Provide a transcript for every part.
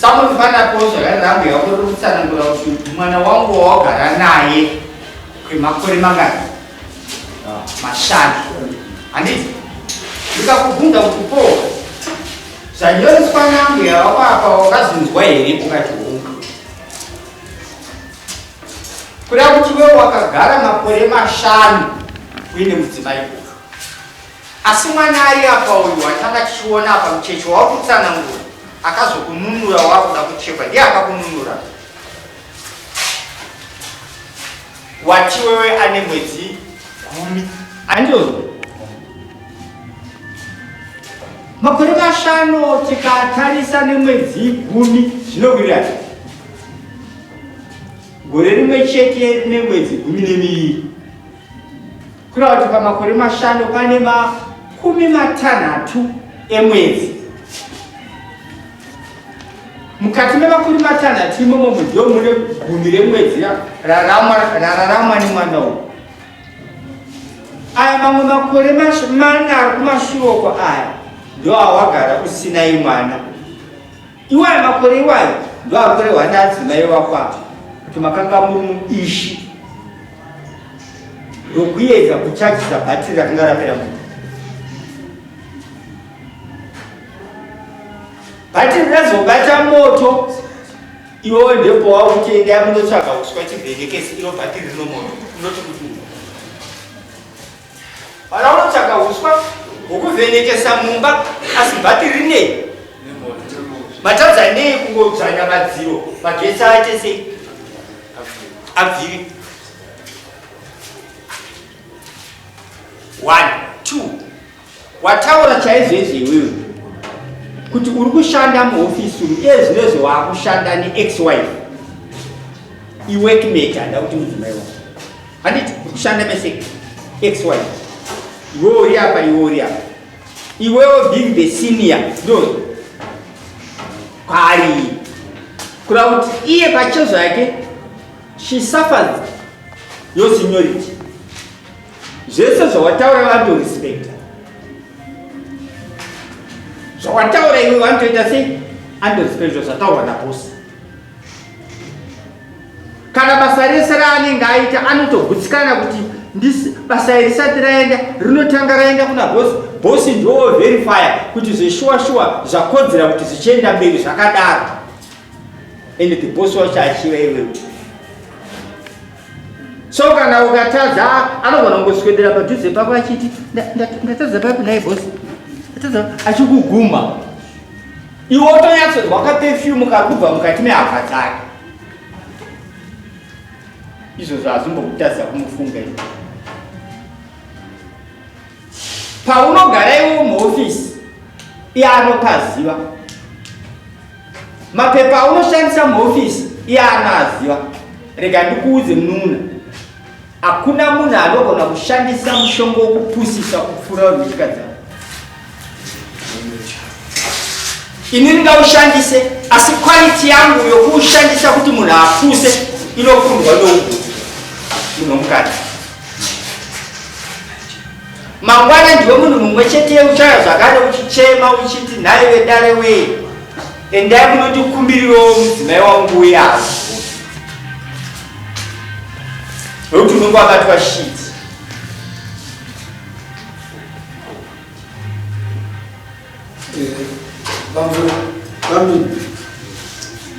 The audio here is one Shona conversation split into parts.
Samufanapo zvakaramba yako uri kutsanangura kuti mwana wangu wawagara naye kwemakore mangani? Mashanu. Handiti? Ndikakubvunza kuti po zvanyoreswa nambuya wako apa wakazinzwa here ukati hongu. Kuda kuti wewe wakagara makore mashanu uine mudzimai uyu. Asi mwana ari apa uyu watanga tichiona apa mucheche wakutsanangura akazokununura wakuda kuchekwa ndiye akakununura. Wati wewe ane mwedzi gumi. Andizvo? Makore mashanu tikatarisa nemwedzi gumi zvinowirirana. Gore rimwe chete rine mwedzi 12. Kureva kuti pamakore mashanu pane 60 emwedzi. Mukati memakumi matanhatu imomo ndiyo mune gumi remwedzi rararamwa nemwana uyu. Aya mamwe makore mana ari kumashure uko aya ndo awagara usinai mwana. Iwayo makore iwayo ndo ari kurehwa neadzimai wako apa kuti makanga muri mubishi rokuedza kuchajisa bhatiri rakanga rapera munhu. Bhatiri razobata moto iwewe ndipo wakuti endai munotsvaga uswa chivhenekesi iro bhatiri rino moto unoti kudii? Vana unotsvaga uswa hwokuvhenekesa mumba asi bhatiri rinei? Matadza nei kungodzvanya madziro magetsi aite sei? Abvire. One, two. Wataura chaizvo izvo iwewe kuti uri kushanda muhofisi umu iye zvino izvo waakushanda neex wife iworkmate handa kuti mudzimai wako handiti uri kushanda mese ex wife iwewe uri apa iwe uri apa iwewe being the senior ndo kwaari kureva kuti iye pachezvake she suffers your seniority Zvese zvawataura vanotorespecta. Zvawataura iwe vanotoita sei? Anotorespecta zvataurwa nabosi. Kana basa rese raanenge aita anotogutsikana kuti basa iri risati raenda rinotanga raenda kuna bosi. Bosi ndiwo verifya kuti zveshuwa shuwa zvakodzera kuti zvichienda mberi zvakadaro. And the boss wacho achiva iwewe. So kana ukatadza anogona kungoswedera padhuze pako achiti ndatadza papi nhai boss, ndatadza achikuguma iwe wotonyatsonzwa kaperfume kari kubva mukati mehava dzake. Izvozvo hazvimbokutadzisa kumufunga iwe. Paunogara iwe muhofisi iye anopaziva. Mapepa aunoshandisa muhofisi iye anoaziva. Rega ndikuudze munun'una, hakuna munhu anogona kushandisa mushonga wokupusisa kupfuura vanhu vechikadzi ava. Ini ndingaushandise, asi quality yangu yokuushandisa kuti munhu apuse inokundwa nougu munhu womukadzi. Mangwana ndiwe munhu mumwe chete uchaya zvakare uchichema uchiti nhai vedare wee endai munondikumbirirawo mudzimai wangu uya nekuti unenge wabatwa shit. Bambo,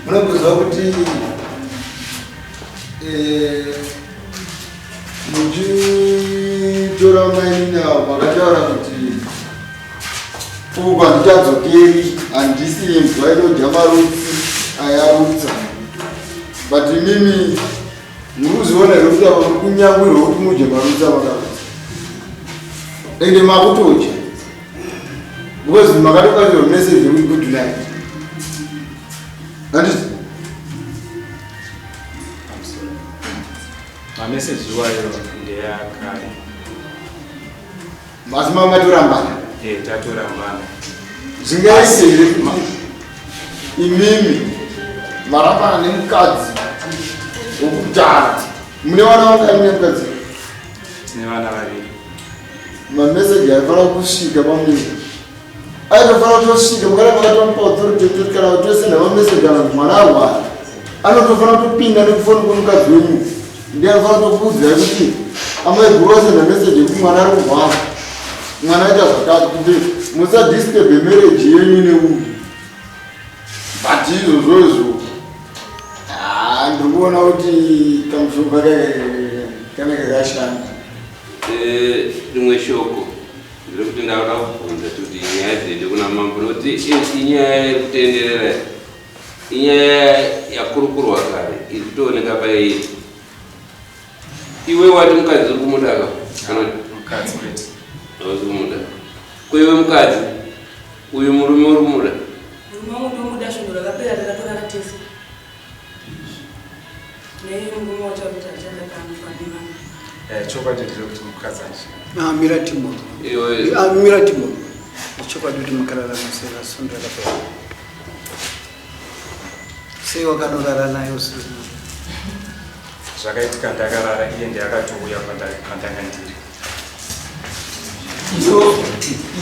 munomboziva kuti eh, muchitora mainini avo makataura kuti uku handichadzokeri, handisi imbwa inodya marutsi ayarutsa, but imimi muri kuzviona here kuti ava muri kunyangwirwa kuti mudye marutsi avakarutsa ende makutodya because makatokatirwa message yekuti good night handiti Mameseji iwayo ndeyakare. Asi mama matorambana? Eh, tatorambana. Zvingaite here kuti imimi marambana nemukadzi wokudhara mune vana vangani nemukadzi? Tine vana vaviri. Mameseji aifanira kusvika pamuri. Aitofanira kutosvika mukana makatomupa authority kuti kana kutosenda mameseji kana kuti mwana arwara anotofanira kutopinda nekufoni kwemukadzi wenyu ndiye anofanira kutokuudzai kuti amai guru vasenda meseji yekuti mwana ari kurwara mwana aita zvakati kuti musadisturbe marriage yenyu neuyu but izvozvo izvo ah, ndiri kuona kuti kamushonga kanenge kashanda eh, rimwe shoko Ndiri kuti ndauda kubvunza kuti nyaya dziende kuna mambo nokuti inyaya iri kutenderera inyaya yakurukurwa kare iri kutooneka pairi. Iwe wati mukadzi uri kumuda ka? Kana mukadzi kwete. Hausi kumuda. Ko iwe mukadzi uyu murume uri kumuda? Murume wangu ndomuda svondo rakapera takatorara tese. Eh, chokwadi ndechekuti mukadzi ah, mira timo ah, mira timo chokwadi kuti makarara musera svondo rakapera sei wakanorara naye usiku zvakaitika ndakarara iye ndiye akatouya kwandanga ndiri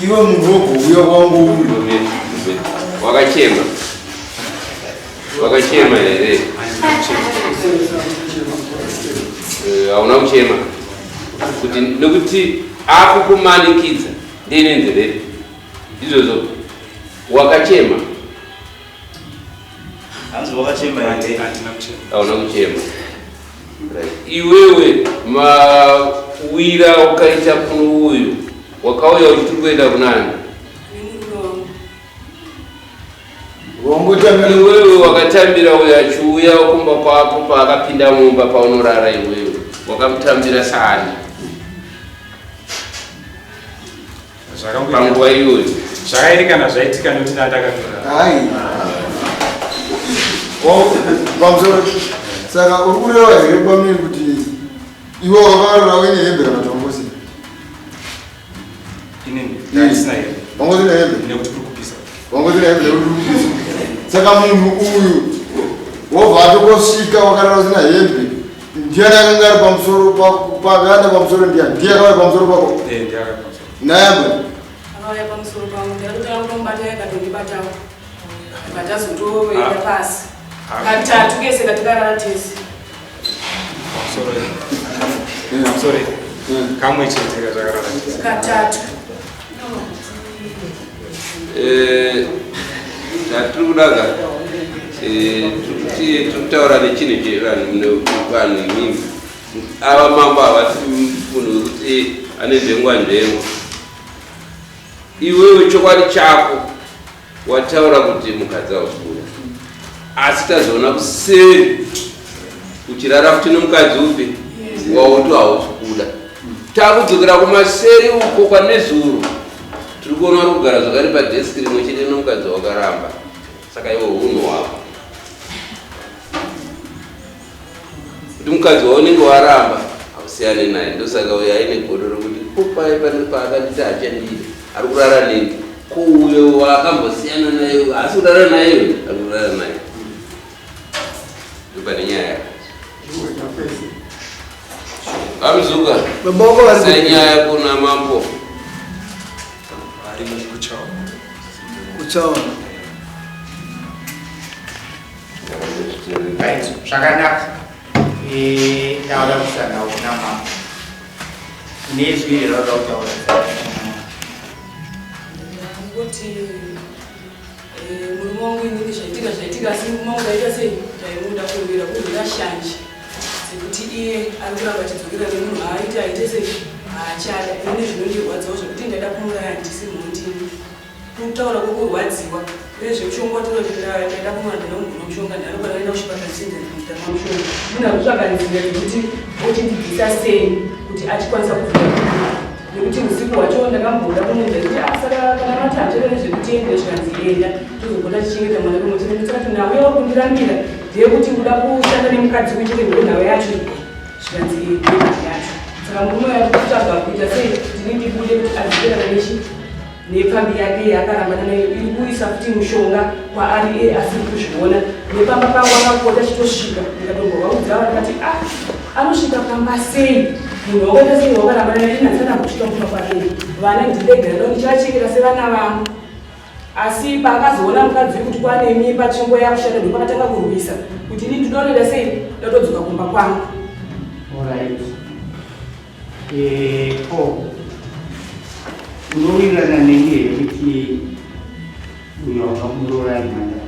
Iwe munhu wogouya kwangu uri. Wakachema. Wakachema here? Eh, hauna kuchema. Kuti nekuti akukumanikidza ndine nzeve. Izvozvo wakachema. Hanzi wakachema here? Handina kuchema. Hauna kuchema. Iwewe mawira ukaita kuno uyu wakauya uchiti kuenda kunani? Iwewe wakatambira uyo achiuya kumba kwako paakapinda mumba paunorara iwewe wakamutambira sani panguva iyoyo zvakaerekana zvaitika nekuti ndandakatora hai pamusoro saka uri kureva here pamiri kuti iwe wakarora uine hembe kana kuti wangosina inini hembe wangosina hembe nekuti kuri kupisa wangosina hembe nekuti kuri kupisa saka munhu uyu wobva atokosvika wakarara usina hembe ndiani akanga ari pamusoro pakaenda pamusoro ndiani ndiye akauya pamusoro pako eh, ndiye akauya pamusoro nayamwe akauya pamusoro pangu ndakatotanga kutomubata yakatondibatawo ndatazotoenda ah. pasi ah. katatu kese katikarara tese pamusoro pamusoro kamwe chete kazvakarara katatu eh, zvatiri kudaga eh, tiri kutaura nechinhu chevanhu vanhu imimi ava mambo havasi munhu wekuti ane nzvengwa nzvengwa iwewe chokwadi chako wataura kuti mukadzi hausi asi tazoona kuseri uchirara futi nemukadzi upi wauti hausi kuda takudzokera kumaseri uko kwanezuro tiri kuona uri kugara zvakari padeski rimwe chete nemukadzi wakaramba saka iwe hunhu hwako kuti mukadzi waunenge waramba hausiyane naye ndosaka uyo aine godo rokuti ko paye pane paakanditi hachandidi ari kurara neni ko uyo waakambosiyana naye haasi kurara naye ari kurara naye ndopane nyaya Amzuka senyaya kuna mambo kuchawa Right, zvakanaka. Eh, ndauda kusana kuna mama. Nezwi rauda kutaura. Kuti eh, murume wangu inini zvaitika zvaitika asi murume wangu ndaita sei ndaimuda kurwira kurwira shanje dzekuti iye ari kuramba achidzokera nemunhu aaiti aite sei haachada inini zvinondirwadzawo zvekuti ndaida kumuuraya handisi mhondini Kutaura kwekurwadziwa uyezve mushonga wataura kuti ndaida kumwa ndina kugona mushonga ndanofanira kuenda kuchipatara ndichinzi nditama mushonga munhu akutsvaga nzira dzekuti ochindibvisa sei kuti achikwanisa kubvira nekuti usiku hwacho ndakamboda kumuudza kuti ah, saka kana mati hazveve nezvekutenda zvikanzi enda tozopota tichengeta mwana pamwe chete saka kuti nhau yauri kundirambira ndeyekuti uda kushanda nemukadzi uyu chete ndiyo nhau yacho zvikanzi ndiyo nhau yacho saka murume uyo ari kutsvaga kuita sei kuti ini ndibude kuti adzokera nechi Nepfambi yake yaakarambana nayo iri kuisa futi mushonga kwaari iye asiri kuzviona. Nepamba pangu akapota achitosvika ndikatombovaudza vakati ah anosvika pamba sei munhu wakaita sei wakarambana naye ini handisati ambosvika kumba kwake vana ndindega nao ndichavachengeta sevana vangu. Asi paakazoona mukadzi uyu kuti kwane mimba tsvimbo yakushanda ndopakatanga kurwisa kuti ini ndinonoenda sei ndatodzoka kumba kwangu. Alright. Eh, Paul. Unowirirana neni here kuti uyo wakamuroora ari mhandara?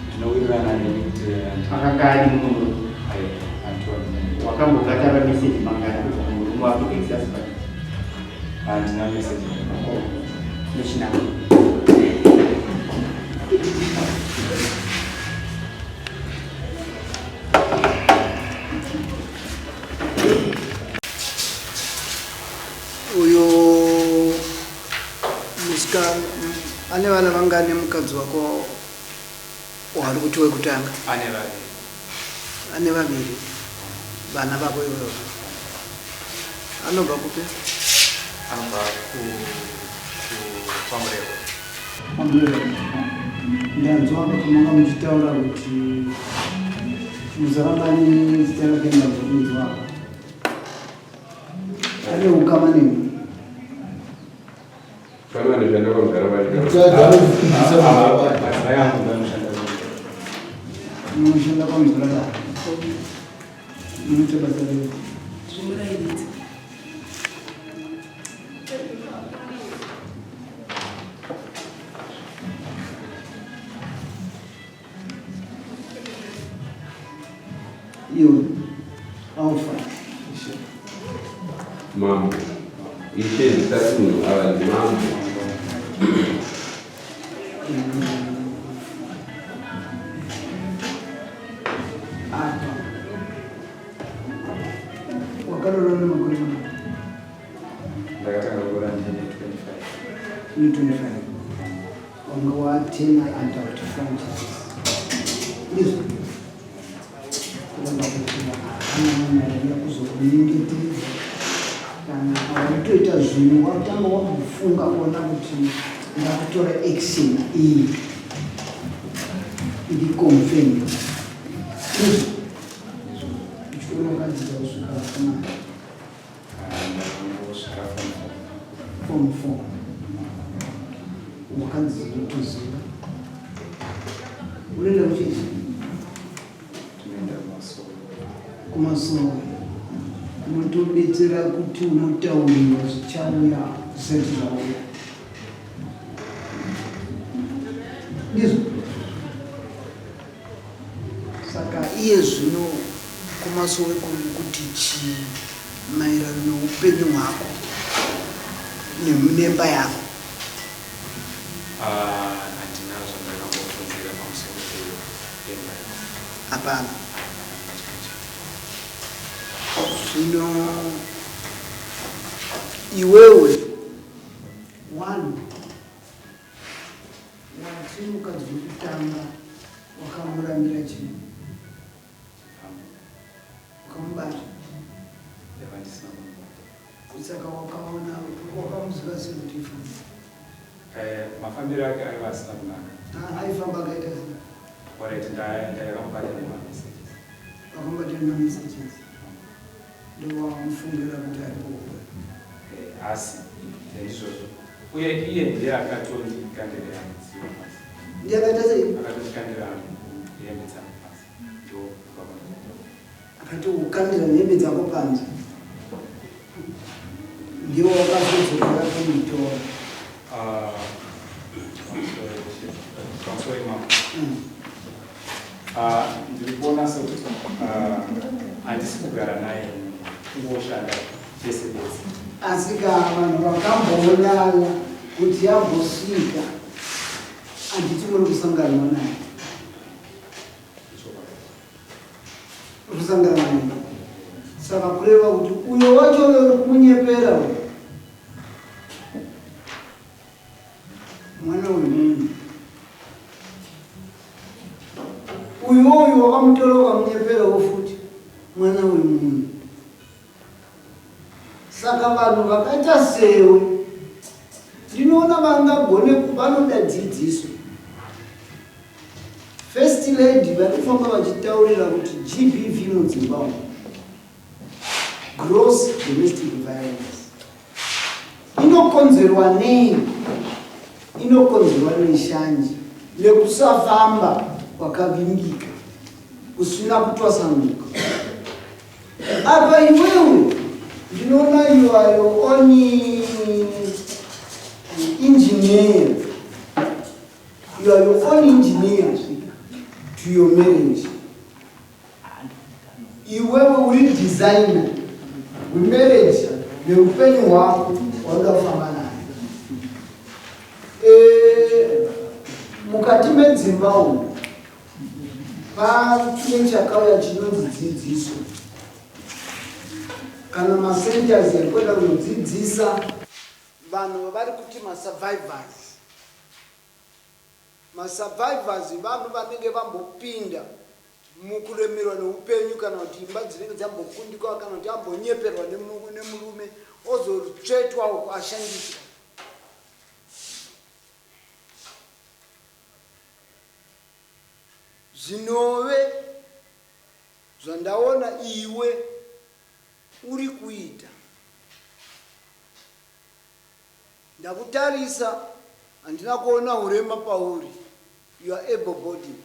Ndinowirirana neni kuti Akanga ari mumwe. Antoni. Wakambobata mameseji mangani kubva kumurume wako ex-husband? Handina message. Oh, nechinanga. Uyo musikana ane vana vangani mukadzi wako waari kuti wekutanga? Ane vaviri. Ane vaviri vana vako iwewe. Anobva kupi? Anobva ku ku kwaMurehwa. Kwamurehwa. Ndanzwa kuti manga muchitaura kuti muzarabani zita rake ndabvunzwa apa. Ane ukama nemi? Kana ndishanda kwaMuzarabani. Madzimai angu vanoshanda. Munoshanda kwaMuzarabani. Munoita basa rei? Ndiri murairidzi. Iwe Alpha. Mambo. Ishe ndisatunhu ava ndimambo. Apa. Wakaroora nemakore mangani? Ndakatanga kuroora ndine 25. Une 25. Wanga watena adult franchises. Ndizvo. Kuramba kuti hapana munhu aiuya kuzokunyengetedza kana waitoita zvinhu watanga wambofunga kuona kuti ndakutora action iyi iri confirm. Ndizvo. Uchikoro wakadzidza kusvika kuna Ndakangosvika form 4. Form 4. Wakanzi utoziva. Unoenda kuchechi? Tinoenda kumasowe. Kumasowe. Unotobetsera kuti unotaurirwa zvichauya zvisati zvauya. Ndizvo. Saka iye zvino kumasowe kuri kuti chii maererano neupenyu hwako nemba yako? Ah, handina zvandakambofunzira pamusoro pemba yangu. Hapana. Zvino iwewe one Wati mukadzi wekutanga wakamurambira chii? Wakamubata? Ndaiva ndisina kumubata. Saka wakaona wakamuziva sei kuti ifamba? Eh, mafambiro ake aiva asina kunaka. Ah, aifamba akaita sei? Alright, ndaikamubata nemamessages. Wakamubata nemamessages. Ndowamufungira kuti ari kuhura. Eh, asi ndizvozvo. Uye iye ndiye akatondikandira mudziyo pasi. Ndiye akaita sei? Akatondikandira hembe dzangu pasi. Ndo akatokukandira hembe dzako panze. Ndiwo wakazodzokera kunoitora. Ah, pamusoro imambo. Ah, ndiri kuona sekuti ah, handisi kugara naye kungoshanda pese pese. Asi ka vanhu vakamboonana kuti yambosvika handiti muri kusanganwa naye uri kusangana naye saka kureva kuti uyo wacho uyo uri kumunyepera uyo Mwana wemunhu uyu uyu wakamutora ukamunyeperawo futi mwana wemunhu. Saka vanhu vakaita sewe ndinoona vangagone vanoda dzidziso. First lady vari kufamba vachitaurira kuti GBV mudzimba umu, gross domestic violence inokonzerwa nei? Inokonzerwa neshanje nekusafamba kwakavimbika kusina kutwasanuka. Apa iwewe ndinoona you are your own engineer. You are your own engineer to your marriage. Iwewe uri designer wemarriage neupenyu hwako wauda kufamba naye. Eh, mukati medzimba umu pane chakauya chinonzi dzidziso kana macenters ekuenda kunodzidzisa vanhu vavari kuti masurvivors. Masurvivors vanhu vanenge vambopinda mukuremerwa neupenyu kana kuti imba dzinenge dzambokundikwa kana kuti ambonyeperwa nemurume ozotsvetwa uko ashandiswa. Zvinove zvandaona iwe uri kuita. Ndakutarisa handina kuona hurema pauri, you are able bodied,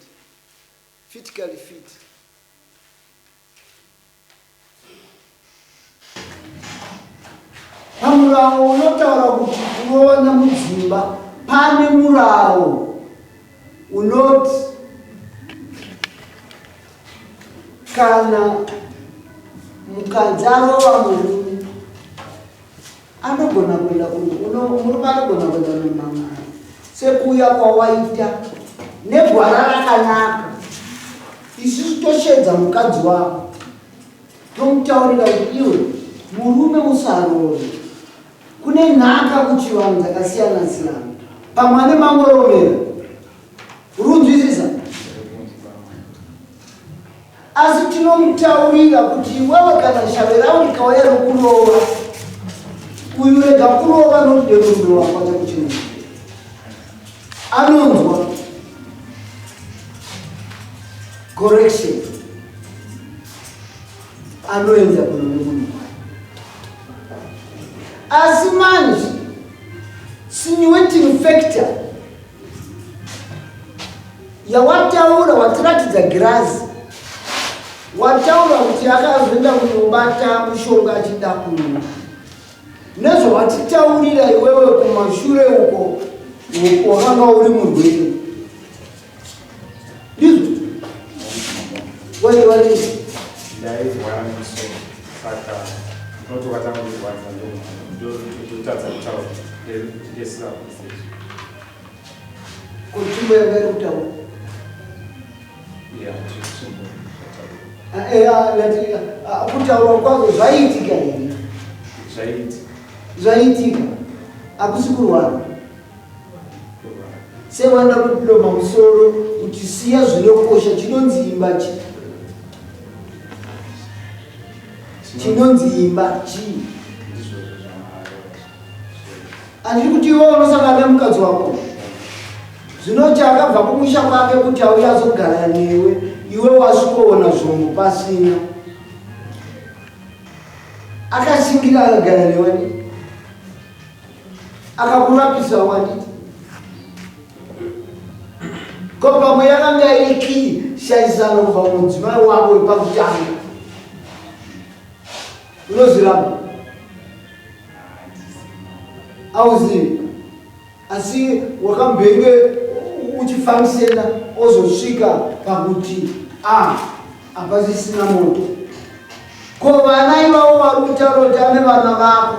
physically fit. Pamurawo unotaura kuti kurovana mudzimba pane murawo unoti kana mukadzi arova murume Anogona kuenda murume anogona kuenda kunomamara sekuuya kwawaita negwara rakanaka. Isusu toshedza mukadzi wako tomutaurira kuti iwe murume usarove. Kune nhaka kuchivanhu dzakasiyana siyana, pamwe ane mangoromera. Uri kunzwisisa? Asi tinomutaurira kuti iwewe kana shave ravo rikauya rokurova, uyu rega kurova nokuti murume wako achakuchenesa. Anonzwa correction, anoenda kuno nemunhu wayo. Asi manje sinuating factor yawataura watiratidza girazi wataura kuti akazoenda kunobata mushonga achida kunwa nezvawatitaurira iwewe kumashure uko wakanga uri murwere ndizvo waiwari ndairwara nemusoro saka ndinoti wakatanga kundirwadza ndotadza kutaura ndesina kuseizvo Ko tsvimbo yanga iri kutaura? Yeah, tsvimbo ah, eh, ah, ah, kutaura kwazvo zvaiitika here? Zvaiitika. Zvaiitika. Hakusi kurwara. Sewanda kudoma musoro uchisiya zvinokosha chinonzi imba chi. Chinonzi imba chii? Handiri kuti iwe unosangana nemukadzi wako. Zvinoti akabva kumusha kwake kuti auye azogara newe, iwe wasvikoona zvombo pasina. Akashingira akagara newe handiti? Akakurapisa handiti? Ko pamwe yakanga iri kii shaisano kubva kumudzimai wako wepakutanga? Unozviramba? Auzivi, asi wakambenge uchifambisena ozosvika pakuti a hapasisina moto. Ko vana ivavo vari kutaura kuti ane vana vako,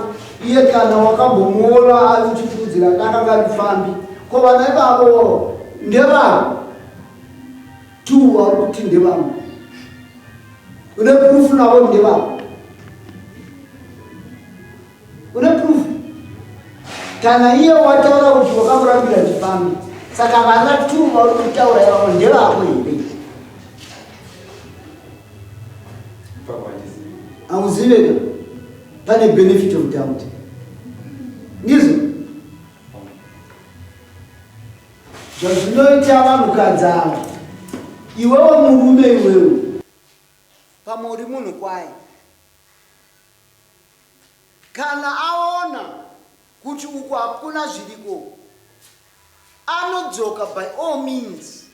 iye kana wakambomuona ari uchifurudzira daka ngarifambi. Ko vana ivavo ndevavo tu vari kuti ndevavo une proof navo ndevavo Une proof? Kana iye wataura kuti wakamurambira chifambi, saka vana two vauri kutaura ivavo ndevako here? Hauzive ka? Pane benefit of doubt. Ndizvo? Zvazvinoita vanhukadzi ava. Iwewe murume iwewe. Pamwe uri munhu kwaye. Kana aona kuti uku hakuna zviriko uku, Anodzoka by all means.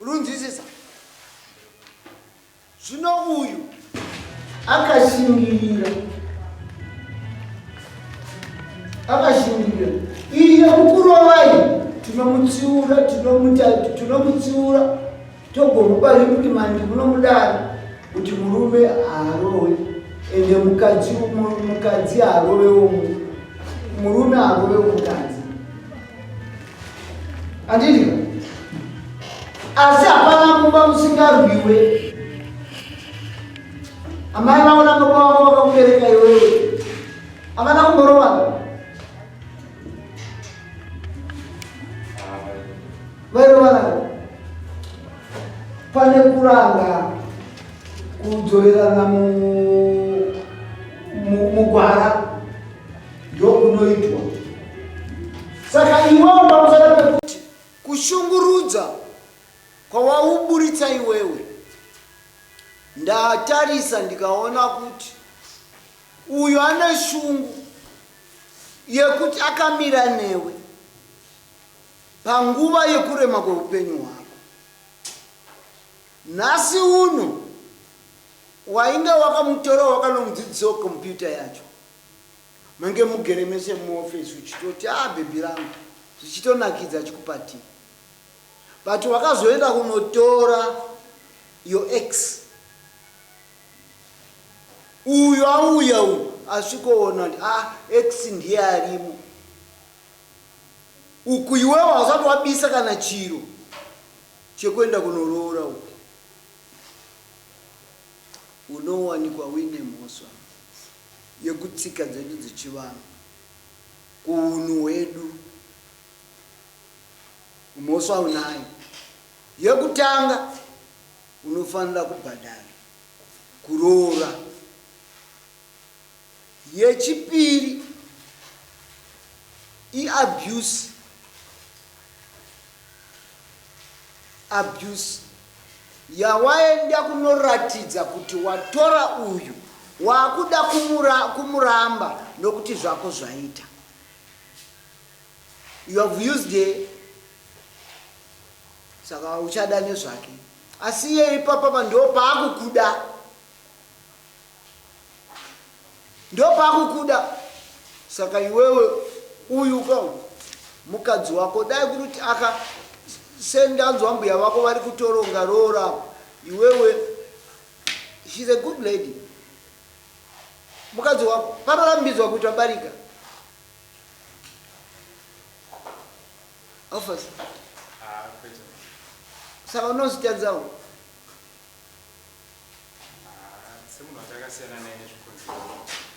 Urunzwisisa? Zvino uyu akashingirira, akashingirira. Iyi yekukurovai tinomutsiura, tinomuta, tinomutsiura togomupa reprimand munomudaro kuti murume haarowe ende mukadzi mukadzi haarovewo murume haarovewo mukadzi. Handiti? Asi hapana mumba musingarwiwe. Amai vako nababa vako vakakubereka iwewe. Havana kumborovana. Vairovana. Pane kuranga kudzorerana mugwara ndokunoitwa saka iwewe pamusana pekuti kushungurudza kwawauburitsa iwewe ndatarisa ndikaona kuti uyu ane shungu yekuti akamira newe panguva yekurema kweupenyu hwako nhasi uno wainge wakamutora wakanomudzidzisawo computer yacho Mange mugere mese muoffice uchitoti ah baby rangu zvichitonakidza achikupa tea but wakazoenda kunotora your ex uyu auya uyu asvikoona kuti ah ex ndiye arimo uku iwewe hausati wabisa kana chiro chekuenda kunoroora uku unowanikwa uine mhosva yekutsika dzedu dzechivanhu, kuhunhu hwedu. Mhosva unayo. Yekutanga unofanira kubhadhara kuroora. Yechipiri iabuse. Abuse yawaenda kunoratidza kuti watora uyu wakuda kumuramba nokuti zvako zvaita. You have used her saka uchada nezvake asi iye ipapapa ndopaakukuda ndopakukuda saka iwewe uyu ka mukadzi wako dai kuri kuti aka sendanzwa mbuya vako vari kutoronga roora iwewe she's a good lady mukadzi wako panorambidzwa kuitwa barika Alphas Ah, kwete. saka unozvitadzawo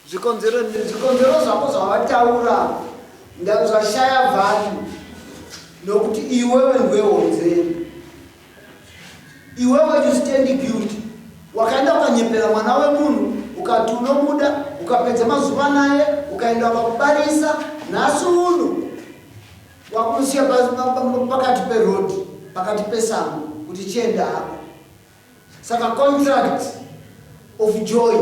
Zvikonzero zvikonzero zvako zvawataura zvashaya value nokuti iwewe ndiwe honzeri. Iwewe you stand guilty. Wakaenda ukanyepera mwana wemunhu ukati unomuda ukapedza mazuva naye ukaenda ukakubarisa nhasi uno wakumusiya pakati peroad pakati pesango kuti chienda hako. Saka contract of joy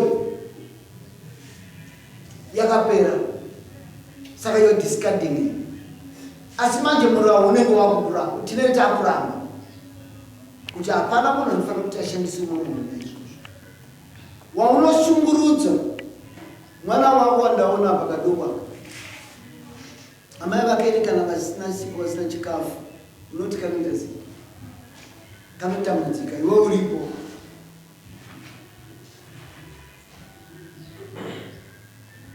yakapera, saka you're discarding it. Asi manje murau unenge wakukuramba, tinenge takuramba kuti hapana munhu anofanira kuti ashandise umwe munhu naizvozvo. Waunoshungurudza mwana wako wandaona apa kadoko aka, amai vake kana vasina sipo vasina chikafu unoti kanoita sei? Kanotambudzika iwe uripo.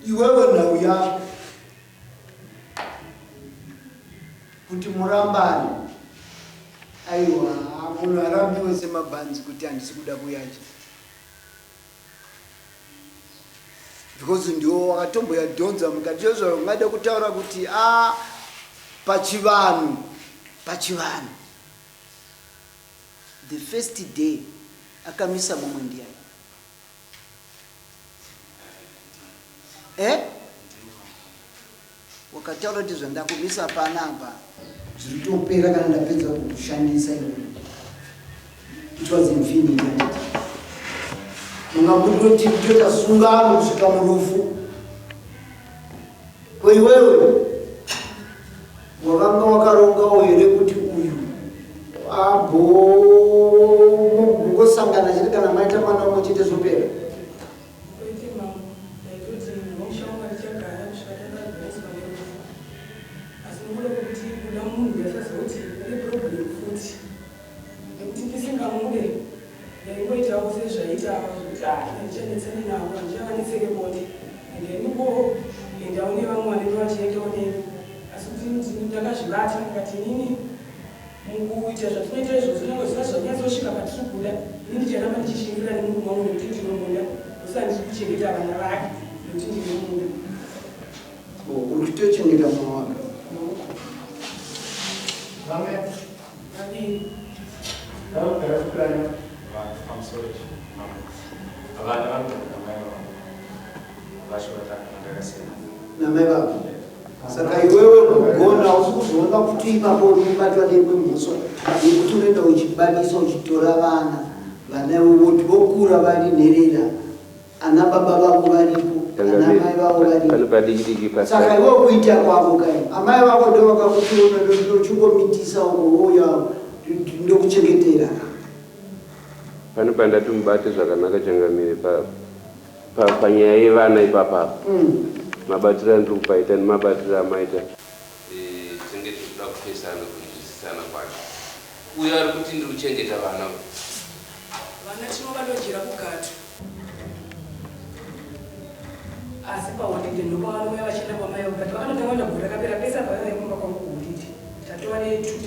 Iwewe nhau yako kuti murambane aiwa munhu arambiwe semabhanzi kuti handisi kuda kuyacha because ndiwo wakatomboyadhonza mukati chozvo ungade kutaura kuti a ah, pachivanhu pachivanhu The first day akamisa mumwe ndiyani? Eh? Wakataura kuti zvandakumisa panapa zviri topera kana ndapedza kukushandisa iwe. It was infinity. Mungamutoti kutoita sungano kusvika murufu. Ko iwewe? Wakanga wakarongawo here kuti uyu agongosangana chete kana maita mwana umwe chete zvopera? Kwete mambo, ndaitoti mumusha wangu ndichagara kusvika takazoiswa nerufu. Asi nokuda kwekuti kuda munhu ndaisaziva kuti pane problem futi. Nekuti ndisingamude ndaingoitawo sezvaita ava zvekuti ah handichanetsani navo, handichavanetseke bonde. Regai ndingoendawo nevamwe vanenge vachiendawo neni. Asi kuti ndakazvibata ndikati inini mukuita zvatinoita izvozvo nyangwe zvisati zvanyatsosvika patiri kuda, ini ndicharamba ndichishingirira nemurume wangu nekuti ndinomuda. Ndosaka ndiri kuchengeta vana vake nekuti ndinomuda. Oh, uri kutochengeta mwana wake? Vangani? Vaviri. Pamusoro vana vanogara namai vangu vacho ndakasiyana namai vako. Saka iwewe kugona hausi kuzoona kuti ipapo uri kubatwa neimwe mhosva yekuti unoenda uchibatisa uchitora vana vana voti vokura vari nherera ana baba vavo varipo ana amai vavo Pane varipo. padiki diki. Saka iwewe kuita kwako kai amai vako ndo vakakuti uchingomitisa uko wouya ndokuchengetera. Pane pandati mubate zvakanaka changamire panyaya yevana ipapapa. Mabatiro andiri kupaita nemabatiro amaita tinenge tiri kuda kupesana kunzwisisana kwacho. Uyo ari kuti ndiri kuchengeta vana. Vana tinovadojera kugato. Asi paholiday ndopavanouya vachienda kwamai vavo but vakanotanga kuenda gore rakapera pese apa vaiuya kumba kwangu kuholiday. Tatova ne two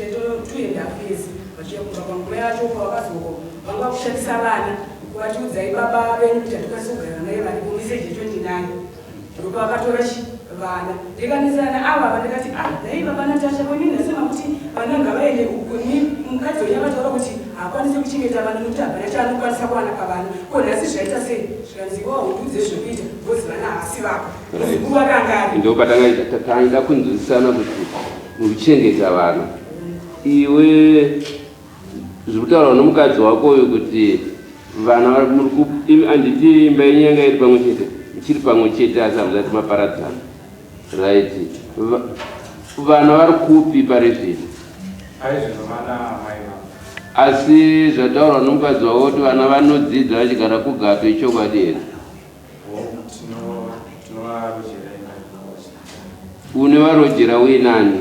and half years vachiuya kumba kwangu. Mai vacho pavakazoko vanga vakushandisa vana kuvati udzai baba venyu kuti hatikwanisi kugara naye varipo message yacho ndinayo. Ndopavakatora chi vana. Ndikanesana ava ava ndikati ah dai baba Natasha ko inini nhasi makuti vana ngavaende uku ni mukadzi wenyu akataura kuti haakwanisi kuchengeta vana nokuti hapana chaanokwanisa kuwana pavana ko nhasi zvaita sei zvikanzi iwe haundiudze zvekuita because vana havasi vako muzukuru akanga ari Ndo patanga taida kunzwisisana kuti mukuchengeta vana iwe zviri kutaurwa nomukadzi wako uyu kuti vana vari muri ku imi handiti imba yenyu yanga iri pamwe chete ichiri pamwe chete asi hamuzati maparadzana right vana vari kupi pari zvino? Pari zvino vana amai vangu. Asi zvataurwa nomukadzi wako kuti vana vanodzidza vachigara kugato ichokwadi here? Hongu, tinovarojera imba yedu. Une varojera uinani?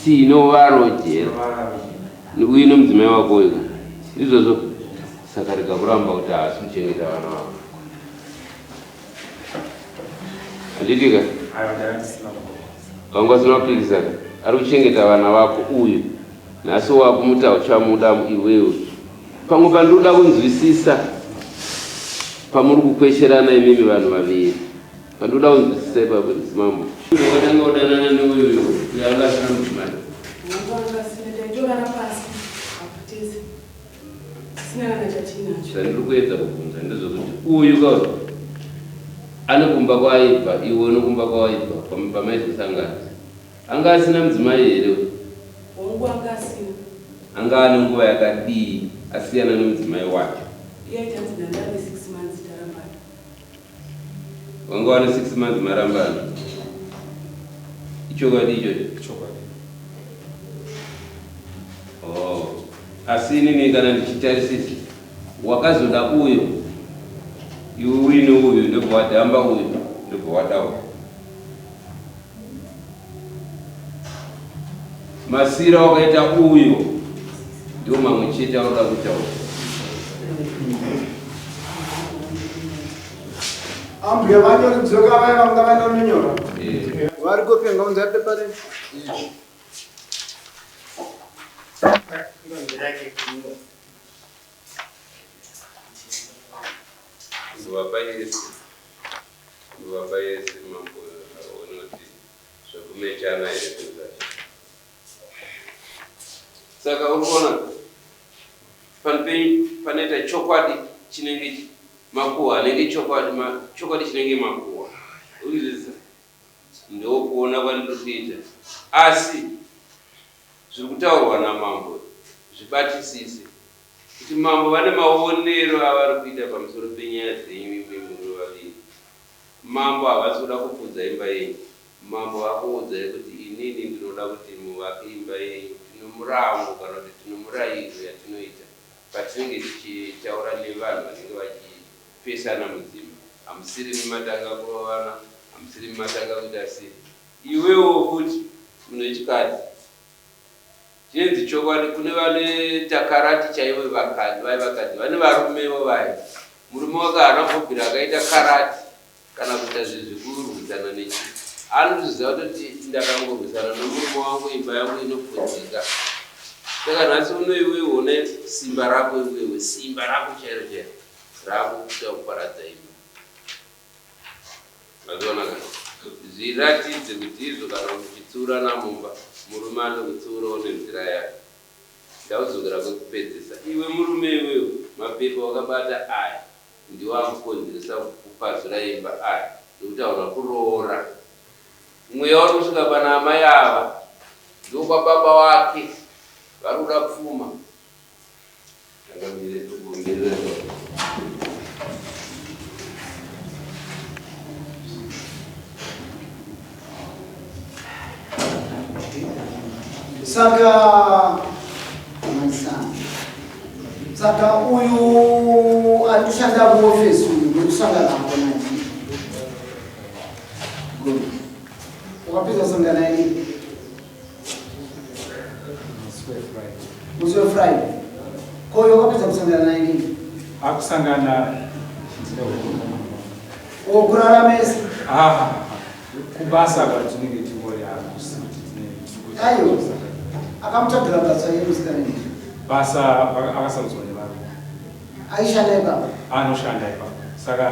Tinovarojera. Tinovarojera. Uine mudzimai wako uyu ka? Ndizvozvo? Saka rega kuramba kuti haasi kuchengeta vana vako. Handiti ka? Aiwa, ndanga ndisina kupikisa. Wanga usina kupikisa ka? Ari kuchengeta vana vako uyu. Nhasi wakumuti hauchamuda iwewe. Pamwe pandinoda kunzwisisa pamuri kukwesherana imimi vanhu vaviri. Pandinoda kunzwisisa ipapo mambo. Wakatanga kudanana neuyu uyu anga asina mudzimai. Hongu anga asina taitorara pasi apa tese tisina kana chatinacho. Zvandiri kuedza kubvunza ndezvekuti uyu ka uyu ane kumba kwaaibva iwe une kumba kwawaibva pamaizosangana. Anga asina mudzimai here uyu? Hongu anga asina. Anga ane nguva yakadii asiyana nemudzimai wacho? Iye aiti hanzi ndandave 6 months tarambana. Wanga wane 6 months marambana. Ichokwadi ichocho? Chokwadi. Oh. Asi inini kana ndichitarisisa wakazoda uyo iwe uine uyu ndobva wadhamba uyu ndobva wada uyu. Masira wakaita uyo ndiwo mamwe chete aunoda kuita uyu. Ambuya vanyori dzoka vaya vanga vanonyora. Eh. Vari kupenga unza pepa re. Kuzovapa yese kuzovapa yese mambo aone kuti zvakumechana here zvinhu zvacho. Saka uri kuona pano penyu panoita chokwadi chinenge makuhwa anenge chokwadi chokwadi chinenge makuhwa. Uri kuzwisisa? Ndokuona kwandiri kuita. Asi zviri kutaurwa namambo zvibatisise kuti mambo vane maonero avari kuita pamusoro penyaya dzenyu imimi muri vaviri. Mambo havasi kuda kupfudza imba yenyu. Mambo vakuudzai kuti inini ndinoda kuti muvake imba yenyu. Tine murango kana kuti tine murayiro yatinoita patinenge tichitaura nevanhu vanenge vachipesana mudzimba. Hamusirimi matanga kurovana, hamusirimi matanga kuita sei. Iwewo futi munhu wechikadzi. Chinonzi chokwadi kune vanoita karati chaivo vakadzi vaye vakadzi vane varumevo vaye. Murume wake haana kumbobvira akaita karati kana kuita zvinhu zvekurwisana nechi. Anotozviziva kutoti ndakangorwisana nomurume wangu imba yangu inoputsika. Saka nhasi uno iwewe une simba rako iwewe simba rako chairo chairo rakukuita kuparadza imba. Mazviona ka? Zviratidze kuti izvo kana muchitsiurana mumba, murume anokutsiurawo nenzira yake. Ndakudzokera kwekupedzisa. Iwe murume iwewe, mapepa wakabata aya ndiwo akukonzeresa kupazura imba aya nekuti hauna kuroora. Mweya uri kusvika pana amai ava ndokwababa wake vari kuda pfuma. Saka saka uyu ari kushanda muofisi uyu nekusangana hako naye wakapedza kusangana naye Musi weFriday. Ko uyo wakapedza kusangana naye nini? Akusangana O kurara mese. Ah, kubasa kwatinenge tingori hakusi kuti tine Ayo. Akamutsvagira basa iye musikana nini? Basa akasarudzwa nevarume. Aishanda ipapo. Anoshanda ipapo. Saka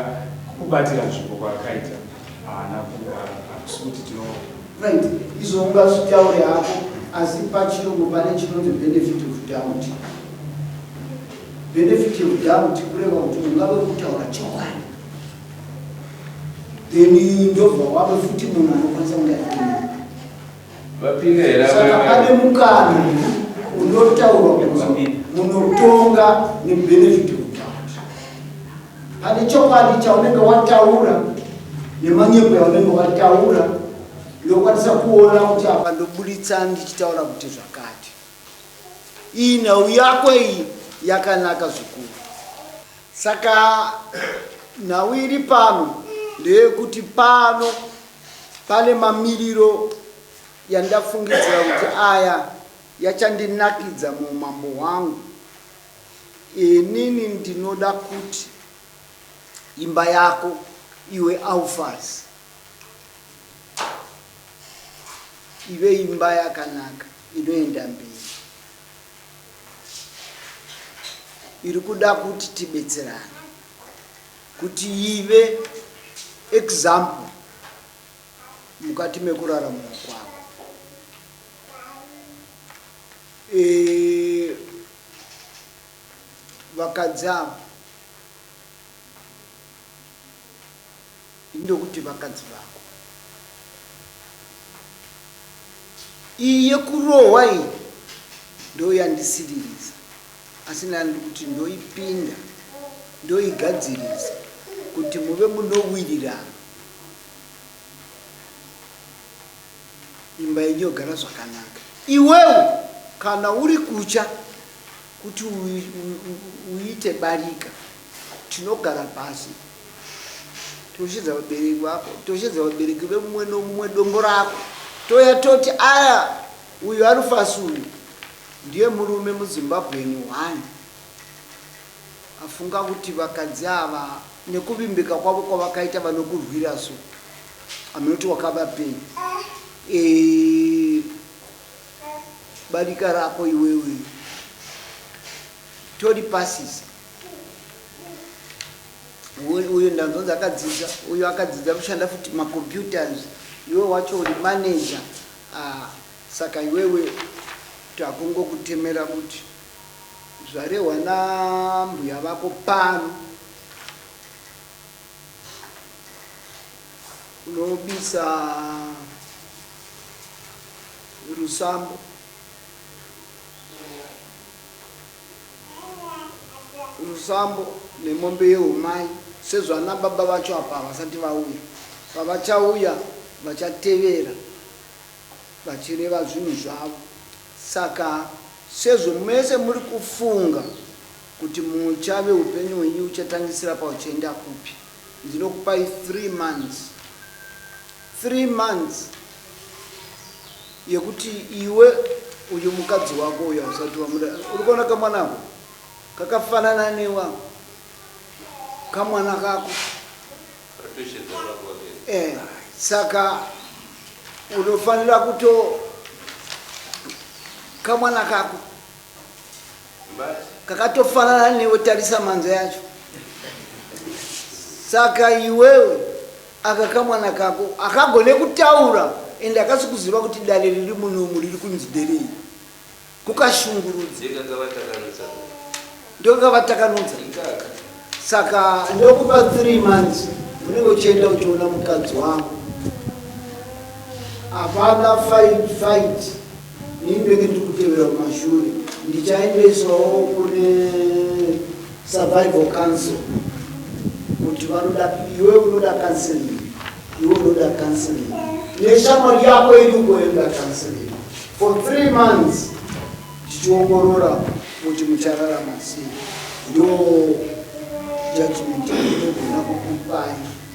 kubatira nzvimbo kwaakaita haana hakusi kuti tino Right, izvo ungazvitaure hako asi pachirungu pane chinonzi benefit of doubt. Benefit of doubt kureva kuti ungave uri kutaura chokwadi then ndobva wave futi munhu anokwanisa kunge achinyora. Vapinda here Saka pane mukana unotaurwa kunzi munotonga nebenefit of doubt. Pane chokwadi chaunenge wataura nemanyepo yaunenge wataura ndokwanisa kuona kuti apa ndoburitsa ndichitaura kuti zvakati. Iyi nhau yako iyi yakanaka zvikuru. Saka nhau iri pano ndeyekuti pano pane mamiriro yandafungidzira kuti aya yachandinakidza muumambo hwangu. Inini ndinoda kuti imba yako iwe Alfas ive imba yakanaka inoenda mberi. Iri kuda kuti tibetserane kuti ive example mukati mekurarama kwako. E, vakadzi ava ndokuti vakadzi vako iyi yekurohwa iyi ndoyandisiririsa asi nani ndikuti ndoipinda ndoigadzirisa kuti muve munowirirana imba yenyu yogara zvakanaka iwewe kana uri kutya kuti uite barika tinogara pasi toshedza vabereki vako toshedza vabereki vemumwe nomumwe dombo rako toya toti aya uyu arufasi uyu ndiye murume muzimbabweni one afunga kuti vakadzi ava nekuvimbika kwavo kwavakaita vanokurwira so aminoti wakavapei e, barika rako iwewe toripasisa uyu ndanzonzi akadzidza uyu akadzidza kushanda futi macomputers iwe wacho uri manager ah, saka iwewe takungokutemera kuti zvarehwa nambuya vako pano unobisa rusambo rusambo nemombe yeumai sezvana baba vacho apa havasati vauya pavachauya vachatevera vachireva zvinhu zvavo. Saka sezvo mese muri kufunga kuti muchave upenyu hwenyu uchatangisira pauchaenda kupi, ndinokupai 3 months, 3 months yekuti iwe uyu mukadzi wako uyu hausati wamuda. Uri kuona kamwana ako kakafanana newa kamwana kako. Eh, saka unofanira kuto kamwana kako kakatofanana newe, tarisa manzo yacho. Saka iwewe aka kamwana kako akagone kutaura ende akasi kuziva kuti dare riri munomu riri kunzi derei, kukashungurudza ndokakavatakanudza. Saka ndokupa 3 months, unenge uchienda uchiona mukadzi wangu. Hapana fight fight, nindenge ndiri kutevera kumashure. Ndichaendesawo kune survival council kuti vanoda iwe unoda counseling, iwe unoda counseling neshamwari yako iri uko inoda counseling for 3 months, tichiongorora kuti muchararama sei. Ndo judgment inogona kukupai.